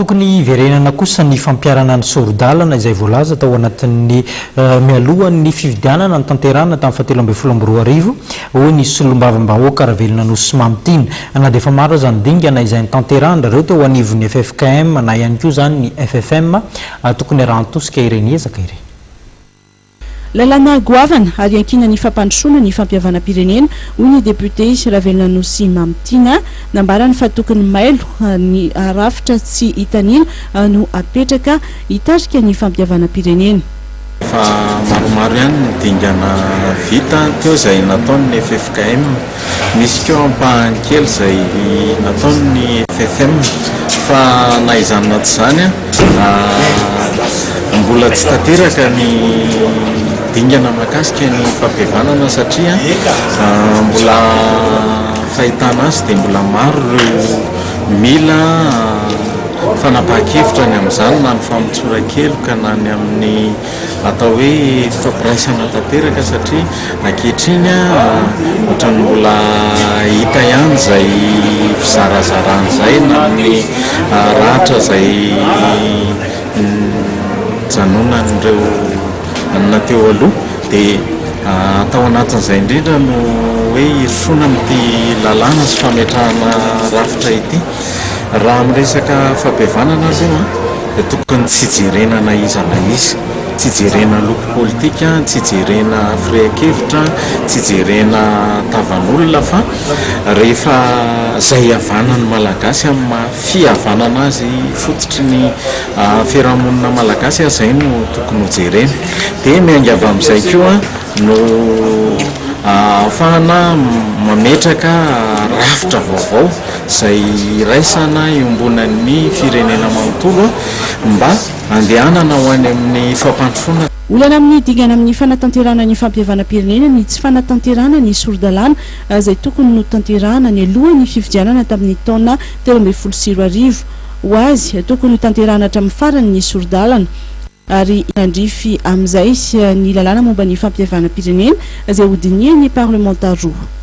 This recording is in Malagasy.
Tokony hiverenana kosa ny fampiharana ny sori-dalana izay voalaza tao anatin'ny mialohan'ny fifidianana notanterahina tamin'ny fahatelo 2013, hoy ny solombavambahoaka Ravelonanosy Mamitiana. Na dia efa maro aza ny dingana izay notanterahan-dRareo teo anivon'ny ffkm na ihany koa izany ny ffm, tokony arahan-tosika ireny ezaka ireny. Lalàna goavana ary iankinan'ny fampandrosoana ny fampihavanam-pirenena, hoy ny depiote Ravelonanosy Mamitiana. Nambarany fa tokony mailo ny rafitra tsy hitanila no apetraka hitarika ny fampihavanam-pirenena. Efa maromaro ihany ny dingana vita teo izay nataon'ny ffkm. Misy koa ampahany kely izay nataon'ny ffm fa na izany na tsy izany mbola tsy tanteraka ny dingana mahakasika ny fampihavanana satria mbola fahitana azy dia mbola maro ireo mila fanapahan-kevitra ny amin'izany na ny famotsoran-keloka na ny amin'ny Atao hoe fampiraisana tanteraka satria ankehitriny ohatran'ny mbola hita ihany izay fizarazarana izay na ny ratra izay nijanonan'ireo na teo aloha dia tao anatin'izay indrindra no hoe hirosoana amin'ity lalàna sy fametrahana rafitra ity. Raha miresaka fampihavanana aloha dia tokony tsy jerena na iza na iza, tsy jerena loko politika, tsy jerena firehan-kevitra, tsy jerena tavan'olona fa rehefa izay ihavanan'ny Malagasy amin'ny maha fihavanana azy fototry ny fiarahamonina malagasy izay no tokony ho jerena. Dia miainga avy amin'izay koa no ahafahana mametraka rafitra vaovao izay iraisana iombonan'ny firenena manontolo mba handehanana ho any amin'ny fampandrosoana. Olana amin'ny dingana amin'ny fanatanterahana ny fampihavanam-pirenena ny tsy fanatanterahana ny sori-dalàna izay tokony notanterahana nialoha ny fifidianana tamin'ny taona 2013. Ho azy, tokony hotanterahana hatramin'ny farany ny sori-dalana, ary hiandrify amin'izay ny lalàna momba ny fampihavanam-pirenena izay hodinihan'ny parlemanta roa.